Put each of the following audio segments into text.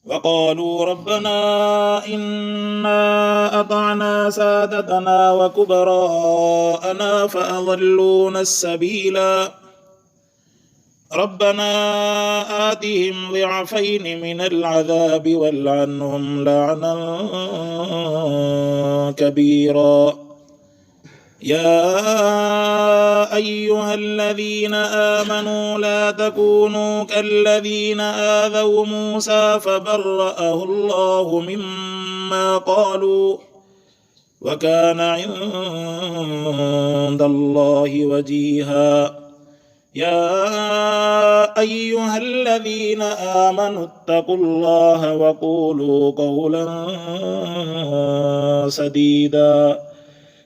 وقالوا ربنا انا اطعنا سادتنا وكبراءنا فاضلونا السبيلا ربنا آتهم ضعفين من العذاب والعنهم لعنا كبيرا يا ايها الذين امنوا لا تكونوا كالذين اذوا موسى فبرأه الله مما قالوا وكان عند الله وجيها يا ايها الذين امنوا اتقوا الله وقولوا قولا سديدا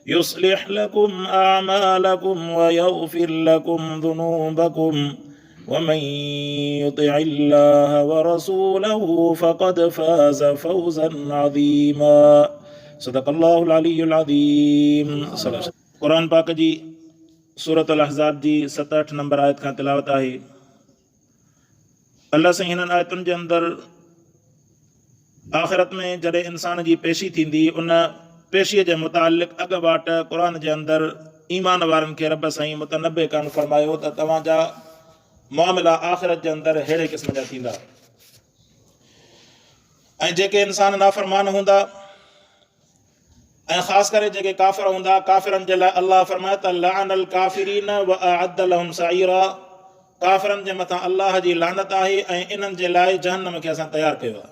يصلح لكم اعمالكم ويغفر لكم ذنوبكم ومن يطع الله ورسوله فقد فاز فوزا عظيما صدق الله العلي العظيم. قرآن پاڪ جي سورة الاحزاب جي 67 نمبر آيت کان تلاوت آهي. الله سائين هنن آيتن جي اندر آخرت ۾ جڏهن انسان جي پيشي ٿيندي ان پيشي جي متعلق اڳ واٽ قرآن جي اندر ايمان وارن کي رب سائين متنبه ڪرڻ فرمايو ته توهان جا معاملا آخرت جي اندر ههڙي قسم جا ٿيندا ۽ جيڪي انسان نافرمان هوندا ۽ خاص ڪري جيڪي ڪافر هوندا، ڪافرن جي لاء الله فرمايو ته لعن الڪافرين واعد لهم سعيرا ڪافرن جي مٿان الله جي لعنت آهي ۽ انهن جي لاء جهنم کي اسان تيار ڪيو آهي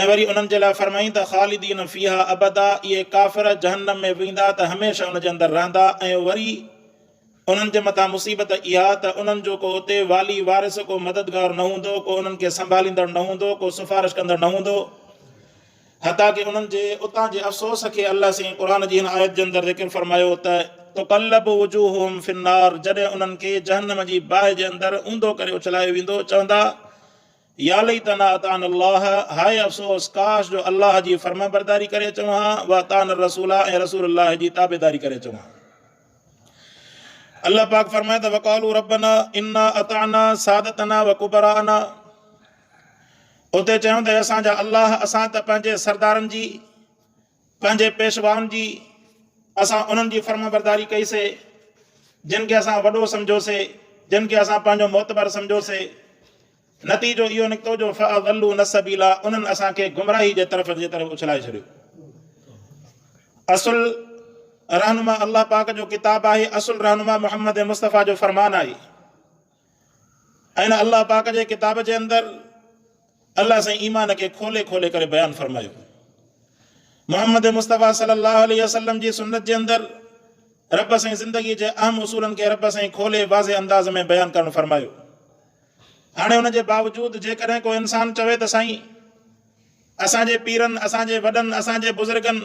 ۽ وري انهن جي لاء فرمائين ته خالدين فيها ابدا اهي ڪافر جهنم ۾ ويندا ته هميشه ان جي اندر رهندا ۽ وري انهن جي مٿان مصيبت اها ته انهن جو ڪو اتي والي وارث ڪو مددگار نه هوندو ڪو انهن کي سنڀاليندڙ نه هوندو ڪو سفارش ڪندڙ نه هوندو حتيٰ ڪه انهن جي اتان جي افسوس کي الله سائين قرآن جي هن آيت جي اندر ذڪر فرمايو ته تقلب وجوههم في النار جڏهن انهن کي جهنم جي باهه جي اندر اونڌو ڪري اڇلايو ويندو چوندا يا ليتنا اطعنا الله هاء افسوس ڪاش جو الله جي فرمانبرداري ڪري اچون ها واطعنا الرسول ۽ رسول الله جي تابعداري ڪري اچون ها. الله پاڪ فرمائي ته وقالو ربنا انا اطعنا سادتنا وڪبراءنا اتي چيون ته اسان جا الله اسان ته پنهنجي سردارن جي پنهنجي پيشوائن جي اسان انهن جي فرمانبرداري ڪئي سي جن کي اسان وڏو سمجهو سي جن کي اسان پنهنجو معتبر سمجهو سي نتيجو اهو نڪتو جو فاضلونا السبيل انهن اسان کي گمراهي جي طرف جي طرف اڇلائي ڇڏيو. اصل رهنما الله پاڪ جو ڪتاب آهي، اصل رهنما محمد مصطفيٰ جو فرمان آهي. ۽ الله پاڪ جي ڪتاب جي اندر الله سائين ايمان کي کولي کولي ڪري بيان فرمايو. محمد مصطفيٰ صلي الله عليه وسلم جي سنت جي اندر رب سائين زندگي جي اهم اصولن کي رب سائين کولي واضح انداز ۾ بيان ڪرڻ فرمايو. هاڻي ان جي باوجود جيڪڏهن ڪو انسان چوي ته سائين اسان جي پيرن، اسان جي وڏن، اسان جي بزرگن،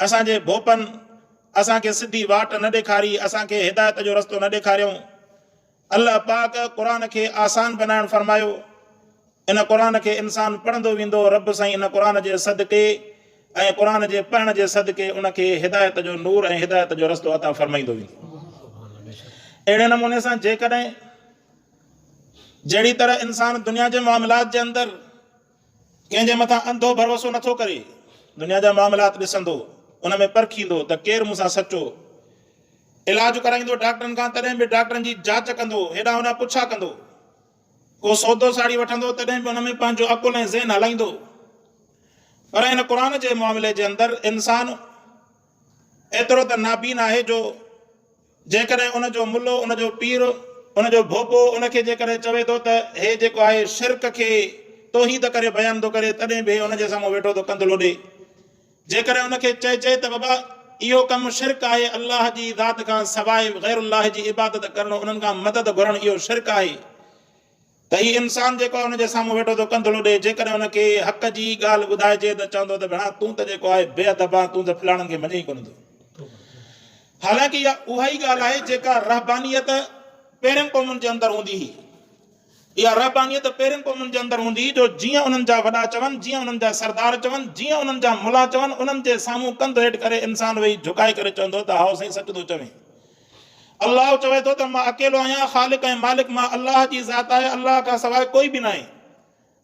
اسان جي ڀوپن اسان کي سڌي واٽ نه ڏيکاري، اسان کي هدايت جو رستو نه ڏيکاريائون. الله پاڪ قرآن کي آسان بنائڻ فرمايو. ان قرآن کي انسان پڙهندو ويندو، رب سائين ان قرآن جي صدقي ۽ قرآن جي پڙهڻ جي صدقي ان کي هدايت جو نور ۽ هدايت جو رستو عطا فرمائيندو ويندو. اهڙي نموني سان جيڪڏهن جهڙي طرح انسان دنيا جي معاملات جي اندر ڪنهن جي مٿان انڌو ڀروسو نٿو ڪري، دنيا جا معاملات ڏسندو، ان ۾ پرکيندو ته ڪير مون سان سچو، علاج ڪرائيندو ڊاڪٽرن کان تڏهن به ڊاڪٽرن جي جاچ ڪندو، هيڏانهن هوڏانهن پڇا ڪندو، ڪو سودو ساڙي وٺندو تڏهن به ان ۾ پنهنجو عقل ۽ ذهن هلائيندو. پر هن قرآن جي معاملي جي اندر انسان ايترو ته نابين آهي جو جيڪڏهن ان جو ملو، ان جو پير، ان جو ڀوپو ان کي جيڪڏهن چوي ٿو ته هي جيڪو آهي شرڪ کي توحيد ڪري بيان ٿو ڪري تڏهن به هي ان جي سامهون ويٺو ٿو ڪنڌ لوڏي. جيڪڏهن ان کي چئجي ته بابا اهو ڪم شرڪ آهي الله جي ذات کان سواء غير الله جي عبادت ڪرڻ انهن کان مدد گهرڻ اهو شرڪ آهي ته هي انسان جيڪو آهي ان جي سامهون ويٺو ٿو ڪنڌ لوڏي، جيڪڏهن ان کي حق جي ڳالهه ٻڌائجي ته چوندو ته ڀيڻا تون ته جيڪو آهي بي ادب آهين، تون ته فلاڻن کي مڃين ئي ڪونه ٿو. حالانڪه اها اها ئي ڳالهه آهي جيڪا رهبانيت پهرين قومن جي اندر هوندي هئي. اها رهبانيت پهرين قومن جي اندر هوندي هئي جو جيئن انهن جا وڏا چون، جيئن انهن جا سردار چون، جيئن انهن جا ملا چون، انهن جي سامهون ڪنڌ هيٺ ڪري انسان ويهي جهڪائي ڪري چوندو ته هائو سائين سچ ٿو چوين. الله چوي ٿو ته مان اڪيلو آهيان، خالق ۽ مالڪ مان الله جي ذات آهي، الله کان سواء ڪوئي به ناهي.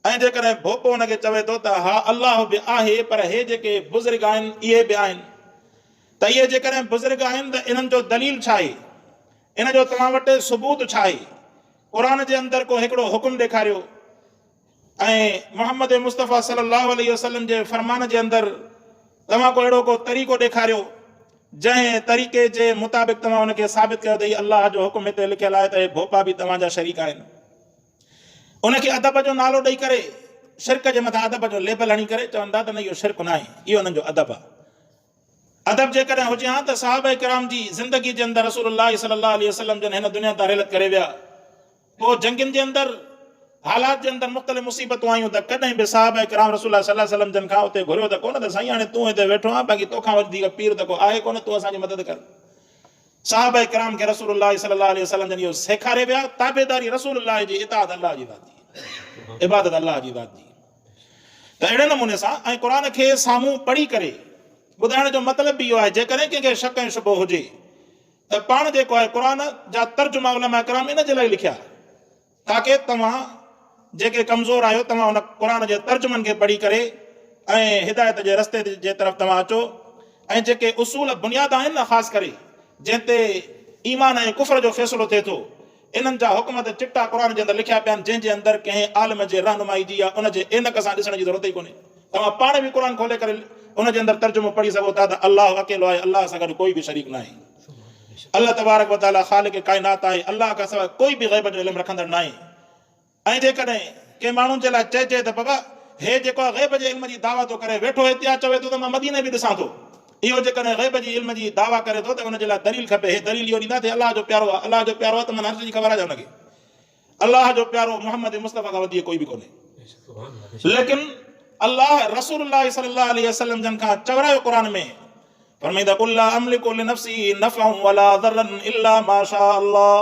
۽ جيڪڏهن ڀوپو ان کي چوي ٿو ته ها الله به آهي پر هي جيڪي بزرگ آهن اهي به آهن ته اهي جيڪڏهن بزرگ آهن ته انهن جو دليل ڇا آهي؟ ان جو توهان وٽ ثبوت ڇا آهي؟ قرآن جي اندر ڪو هڪڙو حڪم ڏيکاريو ۽ محمد مصطفيٰ صلي الله عليه وسلم جي فرمان جي اندر توهان ڪو اهڙو ڪو طريقو ڏيکاريو جنهن طريقي جي مطابق توهان ان کي ثابت ڪيو ته هي الله جو حڪم هتي لکيل آهي ته هي ڀوپا به توهان جا شريڪ آهن. ان کي ادب جو نالو ڏئي ڪري شرڪ جي مٿان ادب جو ليبل هڻي ڪري چون ٿا ته نه اهو شرڪ ناهي، اهو انهن جو ادب آهي. ادب جيڪڏهن هجي ها ته صحابه ڪرام جي زندگي جي اندر رسول الله صلي الله عليه وسلم جن هن دنيا تان رحلت ڪري ويا، پوء جنگين جي اندر حالات جي اندر مختلف مصيبتون آيون ته ڪڏهن به صحابه ڪرام رسول الله صلي الله عليه وسلم جن کان اتي گهريو ته ڪونه ته سائين هاڻي تون هتي ويٺو آهين باقي توکان وڌيڪ پير ته ڪو آهي ڪونه تون اسان جي مدد ڪر. صحابه ڪرام کي رسول الله صلي الله عليه وسلم جن اهو سيکاري ويا تابعداري رسول الله جي اطاعت الله جي ذات جي عبادت الله جي ذات جي ته اهڙي نموني سان ۽ قرآن کي سامهون پڙهي ڪري ٻڌائڻ جو مطلب به اهو آهي جيڪڏهن ڪنهن کي شڪ ۽ شبهو هجي ته پاڻ جيڪو آهي قرآن جا ترجما علماء ڪرام ان جي لاء لکيا تاڪه توهان جيڪي ڪمزور آهيو توهان ان قرآن جي ترجمن کي پڙهي ڪري ۽ هدايت جي رستي جي طرف توهان اچو ۽ جيڪي اصول بنياد آهن نه خاص ڪري جنهن تي ايمان ۽ ڪفر جو فيصلو ٿئي ٿو انهن جا حڪم ته چٽا قرآن جي اندر لکيا پيا آهن جنهن جي اندر ڪنهن عالم جي رهنمائي جي يا ان جي عينڪ سان ڏسڻ جي ضرورت ئي ڪونهي توهان پاڻ به قرآن کولي ڪري ان جي اندر ترجمو پڙهي سگهو ٿا ته الله اڪيلو آهي الله سان گڏ ڪوئي به شريڪ ناهي. الله تبارڪ و تعاليٰ خالق ڪائنات آهي، الله کان سواء ڪوئي به غيب جو علم رکندڙ ناهي ۽ جيڪڏهن ڪنهن ماڻهو جي لاء چئجي ته بابا هي جيڪو آهي غيب جي علم جي دعويٰ ٿو ڪري ويٺو هتي آهي چوي ٿو ته مان مديني به ڏسان ٿو اهو جيڪڏهن غيب جي علم جي دعويٰ ڪري ٿو ته ان جي لاء دليل کپي هي دليل اهو ڏيندا ته هي الله جو پيارو آهي الله جو پيارو آهي ته معنيٰ هر شيء جي خبر آهي ڇا ان کي الله جو پيارو محمد مصطفيٰ کان وڌيڪ ڪوئي به ڪونهي ليڪن الله رسول الله صلي الله عليه وسلم جن کان چورايو قرآن ۾ فرمائيندا قل لا املڪ لنفسي نفعا ولا ضرا الا ما شاء الله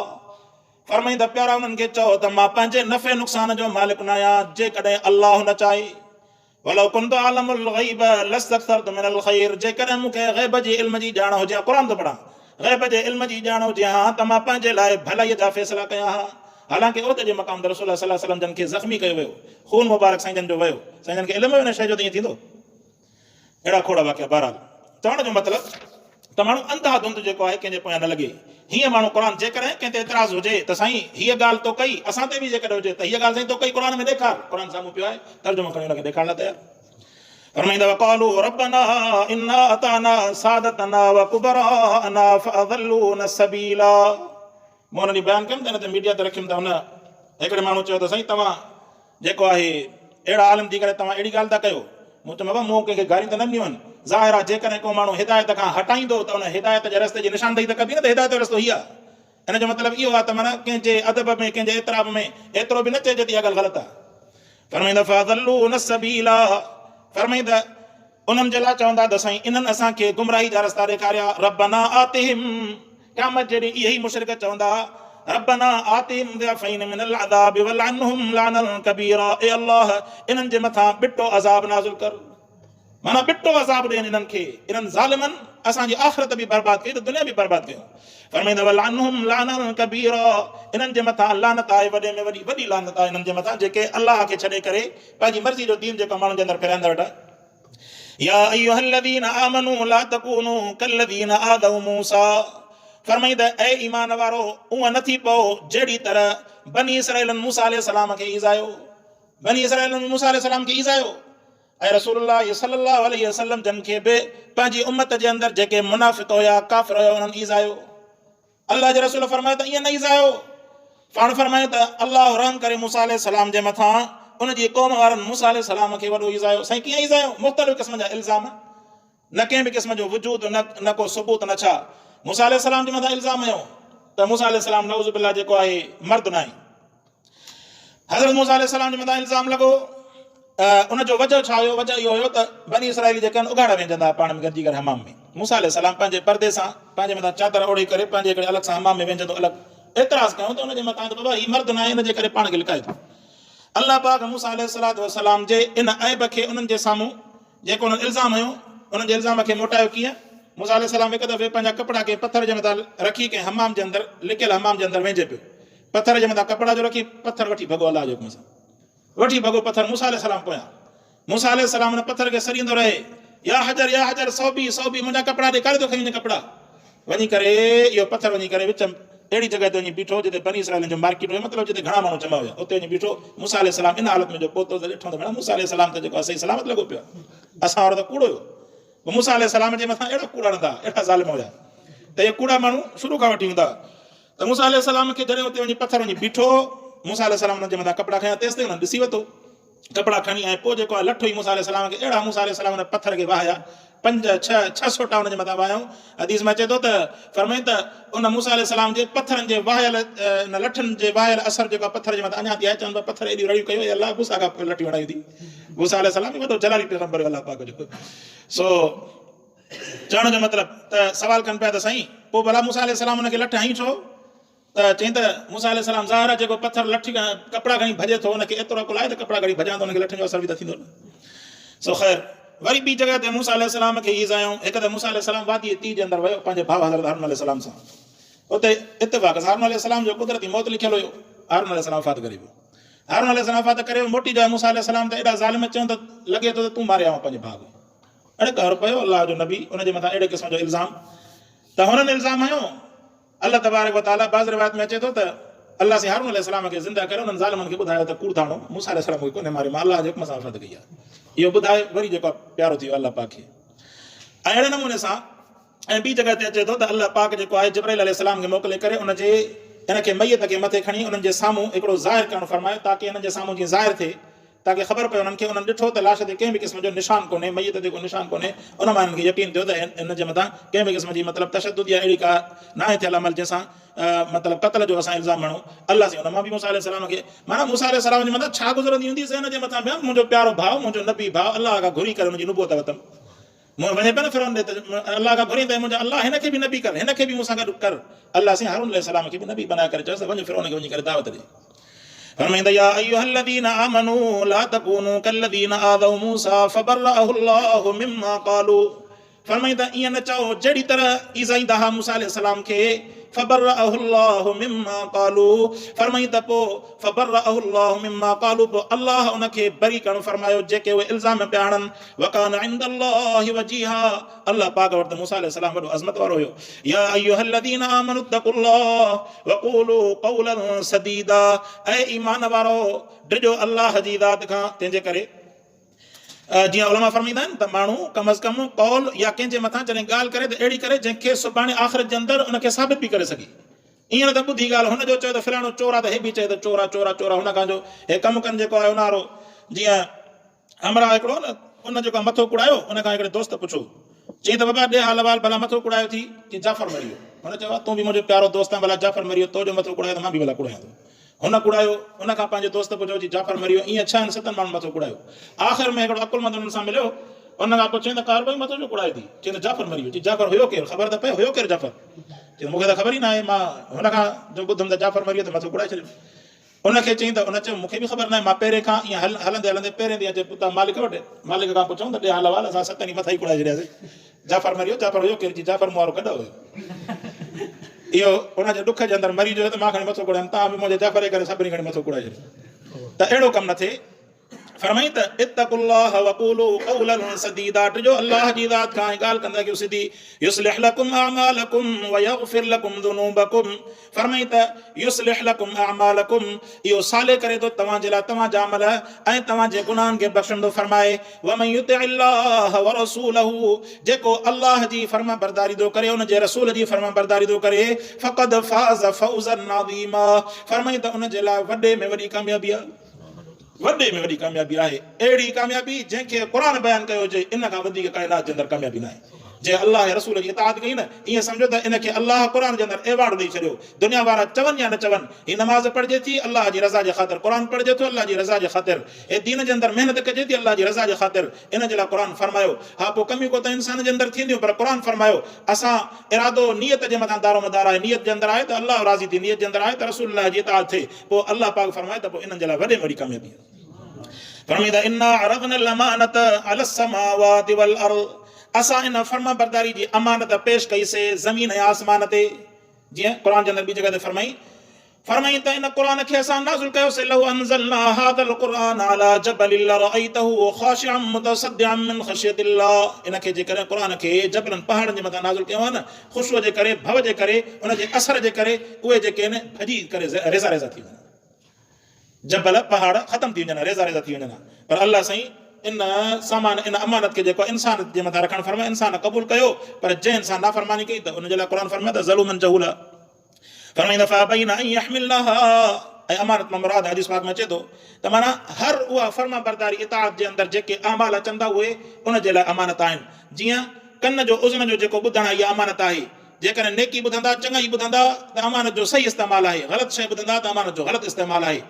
فرمائيندا پيارا انهن کي چئو ته مان پنهنجي نفع نقصان جو مالڪ نه آهيان جيڪڏهن الله نه چاهي ولو ڪنت اعلم الغيب لاستڪثرت من الخير جيڪڏهن مون کي غيب جي علم جي ڄاڻ هجي ها قرآن ٿو پڙهان غيب جي علم جي ڄاڻ هجي ها ته مان پنهنجي لاء ڀلائي جا فيصلا ڪيان ها حالانڪه احد جي مقام تي رسول الله صلي الله عليه وسلم جن کي زخمي ڪيو ويو خون مبارڪ سائين جن جو ويو سائين جن کي علم هيو ان شيء جو ته ائين ٿيندو اهڙا کوڙ واقعا بهرحال چوڻ جو مطلب ته ماڻهو انڌا ڌنڌ جيڪو آهي ڪنهن جي پويان نه لڳي. هيئن ماڻهو قرآن جيڪڏهن ڪنهن تي اعتراض هجي ته سائين هيء ڳالهه تو ڪئي اسان تي به جيڪڏهن هجي ته هيء ڳالهه سائين تو ڪئي قرآن ۾ ڏيکار قرآن سامهون پيو آهي ترجمو کڻي ان کي ڏيکارڻ لاء تيار فرمائيندا وقالوا ربنا انا اطعنا سادتنا وڪبراءنا فاضلونا السبيلا مون ان ڏينهن بيان ڪيم ته ان تي ميڊيا تي رکيم ته هن هڪڙي ماڻهو چيو ته سائين توهان جيڪو آهي اهڙا عالم ٿي ڪري توهان اهڙي ڳالهه ٿا ڪيو. مون چيو بابا مون ڪنهن کي گاريون ته نه ڏنيون آهن. ظاهر آهي جيڪڏهن ڪو ماڻهو هدايت کان هٽائيندو ته ان هدايت جي رستي جي نشاندهي ته ڪبي نه ته هدايت جو رستو هي آهي. ان جو مطلب اهو آهي ته معنيٰ ڪنهن جي ادب ۾ ڪنهن جي احترام ۾ ايترو به نه چئجي ته اها ڳالهه غلط آهي. فرمائيندا فاضلونا السبيل فرمائيندا انهن جي لاء چوندا ته سائين انهن اسان کي گمراهي جا رستا ڏيکاريا ربنا آتهم قيامت جي ڏينهن اهي ئي مشرڪ چوندا ربنا آتهم ضعفين من العذاب والعنهم لعنا ڪبيرا اي الله انهن جي مٿان ٻٽو عذاب نازل ڪر معنيٰ ٻٽو عذاب ڏين انهن کي انهن ظالمن اسان جي آخرت به برباد ڪئي ته دنيا به برباد ڪيون فرمائيندا والعنهم لعنا ڪبيرا انهن جي مٿان لعنت آهي وڏي ۾ وڏي وڏي لعنت آهي انهن جي مٿان جيڪي الله کي ڇڏي ڪري پنهنجي مرضي جو دين جيڪو ماڻهن جي اندر ڦيرائيندا ويٺا. يا ايها الذين آمنوا لا تڪونوا ڪالذين آذوا موسيٰ فرمائي ته اي ايمان وارو اونء نه ٿي پئو جهڙي طرح بني اسرائيلن موسيٰ عليه السلام کي ايذايو بني اسرائيلن موسيٰ عليه السلام کي ايذايو ۽ رسول الله صلي الله عليه وسلم جن کي به پنهنجي امت جي اندر جيڪي منافق هيا ڪافر هيا انهن ايذايو الله جي رسول فرمايو ته ائين نه ايذايو. پاڻ فرمايو ته الله رحم ڪري موسيٰ عليه السلام جي مٿان ان جي قوم وارن موسيٰ عليه السلام کي وڏو ايذايو. سائين ڪيئن ايذايو؟ مختلف قسمن جا الزام، نه ڪنهن به قسم جو وجود، نه نه ڪو ثبوت نه ڇا. موسيٰ عليه السلام جي مٿان الزام هنيو ته موسيٰ عليه السلام نعوذ بالله جيڪو آهي مرد ناهي. حضرت موسيٰ عليه السلام جي مٿان الزام لڳو ان جو وجه ڇا هيو؟ وجه اهو هيو ته بني اسرائيلي جيڪي آهن اگهاڙا وينجندا هئا پاڻ ۾ گڏجي ڪري حمام ۾ موسيٰ عليه السلام پنهنجي پردي سان پنهنجي مٿان چادر اوڙهي ڪري پنهنجي هڪڙي الڳ سان حمام ۾ وينجندو الڳ اعتراض ڪيو ته ان جي مٿان ته بابا هي مرد ناهي ان جي ڪري پاڻ کي لڪائي ٿو الله پاڪ موسيٰ عليه السلام جي ان عيب کي انهن جي سامهون جيڪو انهن الزام هنيو انهن جي الزام کي موٽايو ڪيئن؟ موسيٰ عليه السلام هڪ دفعي پنهنجا ڪپڙا ڪنهن پٿر جي مٿان رکي ڪنهن حمام جي اندر لڪيل حمام جي اندر وينجهي پيو پٿر جي مٿان ڪپڙا جو رکي پٿر وٺي ڀڳو الله جي حڪم سان. وٺي ڀڳو پٿر موسيٰ عليه السلام پويان. موسيٰ عليه السلام ان پٿر کي سڏيندو رهي، يا حجر يا حجر ثوبي ثوبي منهنجا ڪپڙا ڏي، ڪاڏي ٿو کڻي وڃين ڪپڙا؟ وڃي ڪري اهو پٿر وڃي ڪري وچ اهڙي جڳهه تي وڃي بيٺو جتي بني اسرائيلن جو مارڪيٽ هيو، مطلب جتي گهڻا ماڻهو جمع هيا، اتي وڃي بيٺو. موسيٰ عليه السلام ان حالت ۾ جو پهتو ته ڏٺو ته ڀيڻا موسيٰ عليه السلام ته جيڪو آهي صحيح سلامت لڳو پيو آهي، اسان وارو ته ڪوڙو هيو. پوء موسيٰ عليه السلام جي مٿان اهڙا ڪوڙا هڻندا، اهڙا ظالم هيا ته اهي ڪوڙا ماڻهو شروع کان وٺي هوندا. ته موسيٰ عليه السلام کي جڏهن اتي وڃي پٿر وڃي بيٺو، موسيٰ عليه السلام انهن جي مٿان ڪپڙا کنيا، تيستائين انهن ڏسي ورتو. ڪپڙا کڻي ۽ پوء جيڪو آهي لٺ هئي موسيٰ عليه السلام کي، اهڙا موسيٰ عليه السلام ان پٿر کي وهايا، پنج، ڇهه، ڇهه سوٽا ان جي مٿان وهايائون. حديث ۾ اچي ٿو ته فرمائين ته ان موسيٰ عليه السلام جي پٿرن جي وهايل ان لٺن جي وهايل اثر جيڪو آهي پٿر جي مٿان اڃا تائين آهي، چون پيا پٿر ايڏيون رڙيون ڪيون، اي الله موسيٰ کان پوء لٺيون هڻايون ٿي. موسيٰ عليه السلام به وڏو جلالي پيغمبر هيو الله پاڪ جو. سو چوڻ جو مطلب ته سوال ڪن پيا ته سائين پوء ڀلا موسيٰ عليه السلام ان کي لٺ هنئي ڇو؟ ته چيائين ته موسيٰ عليه السلام ظاهر آهي جيڪو پٿر لٺ ڪپڙا کڻي ڀڄي ٿو ان کي ايترو عقل آهي ته ڪپڙا کڻي ڀڄان ته ان کي لٺن جو اثر به ته ٿيندو نه. سو خير وري ٻي جڳهه تي موسيٰ عليه السلام کي ايذايائون. هڪ ته موسيٰ عليه السلام وادي تي جي اندر ويو پنهنجي ڀاء حضرت هارون عليه السلام سان. اتي اتفاق سان هارون عليه السلام جو قدرتي موت لکيل هيو. هارون عليه السلام وفات ڪري ويو. هارون عليه السلام وفات ڪري ويو موٽي جو موسيٰ عليه السلام ته ايڏا ظالم چون ته لڳي ٿو ته تون ماري آيو آهين پنهنجي ڀاء کي. اڙي قهر پيو الله جو نبي ان جي مٿان اهڙي قسم جو الزام ته هنن الزام هنيو. الله تبارڪ و تعاليٰ بعض روايت ۾ اچي ٿو ته الله سائين هارون عليه السلام کي زنده ڪري انهن ظالمن کي ٻڌايو ته ڪوڙ ٿا هڻو موسيٰ عليه السلام کي ڪونهي ماريو مان الله جي حڪم سان وفات ڪئي آهي اهو ٻڌائي وري جيڪو پيارو ٿي ويو الله پاڪ کي ۽ اهڙي نموني سان ۽ ٻي جڳهه تي اچي ٿو ته الله پاڪ جيڪو آهي جبرائيل عليه السلام کي موڪلي ڪري ان جي ان کي ميت کي مٿي کڻي انهن جي سامهون هڪڙو ظاهر ڪرڻ فرمايو تاڪه انهن جي سامهون جيئن ظاهر ٿئي تاڪه خبر پئي انهن کي، انهن ڏٺو ته لاش تي ڪنهن به قسم جو نشان ڪونهي، ميت تي ڪو نشان ڪونهي، ان مان انهن کي يقين ٿيو ته هن جي مٿان ڪنهن به قسم جي مطلب تشدد يا اهڙي ڪا ناهي ٿيل عمل جنهن سان مطلب قتل جو اسان الزام هڻون، الله سائين ان مان به موسيٰ عليه السلام کي معنيٰ موسيٰ عليه السلام جي مٿان ڇا گذرندي هوندي ذهن جي مٿان به منهنجو پيارو ڀاء منهنجو نبي ڀاء الله کان گهري ڪري ان جي نبوت ورتم مون وڃي پيو نه فرعون ڏي ته الله کان گهرين ته منهنجا الله هن کي به نبي ڪر هن کي به مون سان گڏ ڪر الله سائين هارون عليه السلام کي به نبي بنائي ڪري چيس ته وڃ فرعون کي وڃي ڪري دعوت ڏي. فرمائيندا يا ايها الذين آمنوا لا تڪونوا ڪالذين آذوا موسيٰ فبرأه الله مما قالوا فرمائيندا ائين نه چئو جهڙي طرح ايذائيندا ها موسيٰ عليه السلام کي فبرأه الله مما قالوا فرمائين ته پوء فبرأه الله مما قالوا پوء الله ان کي بري ڪرڻ فرمايو جيڪي اهي الزام پيا هڻن وڪان عند الله وجيها الله پاڪ وٽ ته موسيٰ عليه السلام وڏو عظمت وارو هيو يا ايها الذين آمنوا اتقوا الله وقولوا قولا سديدا اي ايمان وارو ڊڄو الله جي ذات کان تنهن جي ڪري جيئن علماء فرمائيندا آهن ته ماڻهو ڪم از ڪم قول يا ڪنهن جي مٿان جڏهن ڳالهه ڪري ته اهڙي ڪري جنهن کي سڀاڻي آخرت جي اندر ان کي ثابت به ڪري سگهي ائين نه ته ٻڌي ڳالهه هن جو چئي ته فلاڻو چور آ ته هي به چئي ته چور آ چور آ چور آ هن کان جو هي ڪم ڪن جيڪو آهي اونهارو جيئن همراهه هڪڙو نه ان جيڪو مٿو ڪوڙايو ان کان هڪڙي دوست پڇيو چيائين ته بابا ڏي حال احوال ڀلا مٿو ڪوڙايو ٿي چيائين جعفر مري ويو هن چيو تون به منهنجو پيارو دوست آهين ڀلا جعفر مري ويو تو جو مٿو ڪوڙايو ته مان به ڀلا ڪوڙايان ٿو هن ڪوڙايو ان کان پنهنجي دوست پڇيو چي جعفر مري ويو ائين ڇهن ستن ماڻهن مٿو ڪوڙايو آخر ۾ هڪڙو عقلمند انهن سان مليو ان کان پڇيائين ته ڪار ڀائي مٿو ڇو ڪوڙايو ٿي چيائين ته جعفر مري ويو چي جعفر هيو ڪير خبر ته پئي هيو ڪير جعفر چيائين مون کي ته خبر ئي ناهي مان هن کان جو ٻڌم ته جعفر مري ويو ته مٿو ڪوڙائي ڇڏيم ان کي چيائين ته ان چيو مون کي به خبر ناهي مان پهرين کان ائين هل هلندي هلندي پهرين ڏينهن اچي پهتا مالڪ وٽ مالڪ کان پڇيائون ته ڏي حال احوال اسان ستن ئي مٿا ئي ڪوڙائي ڇڏياسين جعفر مري ويو جعفر هيو ڪير چي جعفر مون وارو گڏهه هيو اهو ان جي ڏک جي اندر مري جو ته مان کڻي مٿو ڪوڙايم توهان به منهنجي جعفر جي ڪري سڀني کڻي مٿو ڪوڙائي ڇڏيو ته اهڙو ڪم نه ٿئي فرمائين ته اتقوا الله وقولوا قولا سديدا ڊڄو الله جي ذات کان ۽ ڳالهه ڪندا ڪيو سڌي يصلح لكم اعمالكم ويغفر لكم ذنوبكم فرمائين ته يصلح لكم اعمالكم اهو صالح ڪري ٿو توهان جي لاء توهان جا عمل ۽ توهان جي گناهن کي بخشندو فرمائي ومن يطع الله ورسوله جيڪو الله جي فرمانبرداري ٿو ڪري ان جي رسول جي فرمانبرداري ٿو ڪري فقد فاز فوزا عظيما فرمائين ته ان جي لاء وڏي ۾ وڏي ڪاميابي آهي وڏي ۾ وڏي ڪاميابي آهي، اهڙي ڪاميابي جنهن کي قرآن بيان ڪيو هجي، ان کان وڌيڪ ڪائنات جي اندر ڪاميابي ناهي. جنهن الله ۽ رسول جي اطاعت ڪئي نه، ائين سمجهو ته ان کي الله قرآن جي اندر ايوارڊ ڏئي ڇڏيو. دنيا وارا چون يا نه چون، هي نماز پڙهجي ٿي الله جي رضا جي خاطر، قرآن پڙهجي ٿو الله جي رضا جي خاطر، هي دين جي اندر محنت ڪجي ٿي الله جي رضا جي خاطر، ان جي لاء قرآن فرمايو. ها پوء ڪميون ڪوتاهيون انسان جي اندر ٿينديون پر قرآن فرمايو، اسان ارادو نيت جي مٿان دارومدار آهي، نيت جي اندر آهي ته الله راضي ٿئي، نيت جي اندر آهي ته رسول الله جي اطاعت ٿئي. پوء الله پاڪ فرمائي ته پوء انهن جي لاء وڏي ۾ وڏي ڪاميابي آهي. فرمائي ته انا عرضنا الامانة علي السماوات والارض اسان ان فرمانبرداري جي امانت پيش ڪئي سي زمين ۽ آسمان تي جيئن قرآن جي اندر ٻي جڳهه تي فرمائي فرمائين ته ان قرآن کي اسان نازل ڪيوسين لو انزلنا هذا القرآن على جبل لرأيته خاشعا متصدعا من خشية الله ان کي جيڪڏهن قرآن کي جبلن پهاڙن جي مٿان نازل ڪيو آهي نه خشوع جي ڪري ڀؤ جي ڪري ان جي اثر جي ڪري اهي جيڪي آهن ڀڄي ڪري ريزا ريزا ٿي وڃن جبل پهاڙ ختم ٿي وڃن ريزا ريزا ٿي وڃن پر الله سائين ان سامان ان امانت کي جيڪو انسان جي مٿان رکڻ فرمايو انسان قبول ڪيو پر جنهن انسان نافرماني ڪئي ته ان جي لاء قرآن فرمايو ته ظلوما جهولا فرمائيندا فابين ان يحملنها ۽ امانت مان مراد حديث پاڪ ۾ اچي ٿو ته معنيٰ هر اها فرمانبرداري اطاعت جي اندر جيڪي اعمال اچن ٿا اهي ان جي لاء امانت آهن جيئن ڪن جو اذن جو جيڪو ٻڌڻ آهي اها امانت آهي جيڪڏهن نيڪي ٻڌندا چڱائي ٻڌندا ته امانت جو صحيح استعمال آهي غلط شيء ٻڌندا ته امانت جو غلط استعمال آهي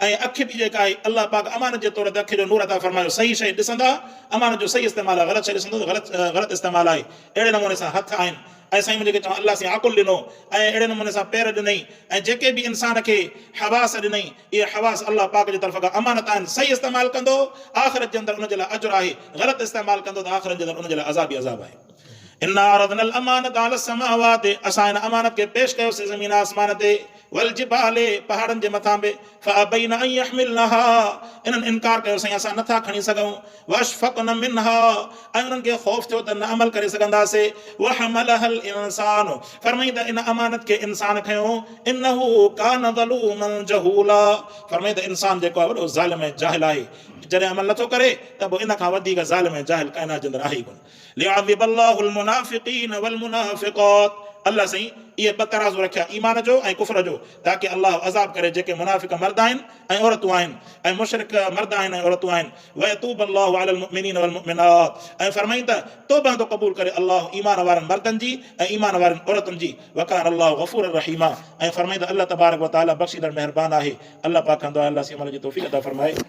۽ اک به جيڪا آهي الله پاڪ امانت جي طور تي اک جو نور عطا فرمايو صحيح شيء ڏسندا امانت جو صحيح استعمال آهي غلط شيء ڏسندو ته غلط غلط استعمال آهي اهڙي نموني سان هٿ آهن ۽ سائين منهنجي کي چوان الله سائين عقل ڏنو ۽ اهڙي نموني سان پير ڏنئي ۽ جيڪي به انسان کي حواس ڏنئي اهي حواس الله پاڪ جي طرف کان امانت آهن صحيح استعمال ڪندو آخرت جي اندر ان جي لاء اجر آهي غلط استعمال ڪندو ته آخرت جي اندر ان جي لاء عذاب ئي عذاب آهي. انا عرضنا الامانة علي السماوات اسان ان امانت کي پيش ڪيوسين زمين آسمان تي والجبال پهاڙن جي مٿان به فابين ان يحملنها انهن انڪار ڪيو سائين اسان نٿا کڻي سگهون واشفقن منها ۽ انهن کي خوف ٿيو ته نه عمل ڪري سگهنداسي وحملها الانسان فرمائين ته ان امانت کي انسان کنيو انه ڪان ظلوما جهولا فرمائين ته انسان جيڪو آهي وڏو ظالم ۽ جاهل آهي جڏهن عمل نٿو ڪري ته پوء ان کان وڌيڪ ظالم ۽ جاهل ڪائنات جي اندر آهي ئي ڪونه ليعذب الله المنافقين والمنافقات الله سائين اهي ٻه ترازو رکيا ايمان جو ۽ ڪفر جو تاڪه الله عذاب ڪري جيڪي منافق مرد آهن ۽ عورتون آهن ۽ مشرڪ مرد آهن ۽ عورتون آهن ويتوب الله علي المؤمنين والمؤمنات ۽ فرمائين ته توبه ٿو قبول ڪري الله ايمان وارن مردن جي ۽ ايمان وارين عورتن جي وڪان الله غفورا رحيما ۽ فرمائين ته الله تبارڪ وتعالي بخشيندڙ مهربان آهي الله پاڪ کان دعا الله سائين عمل جي توفيق عطا فرمائي.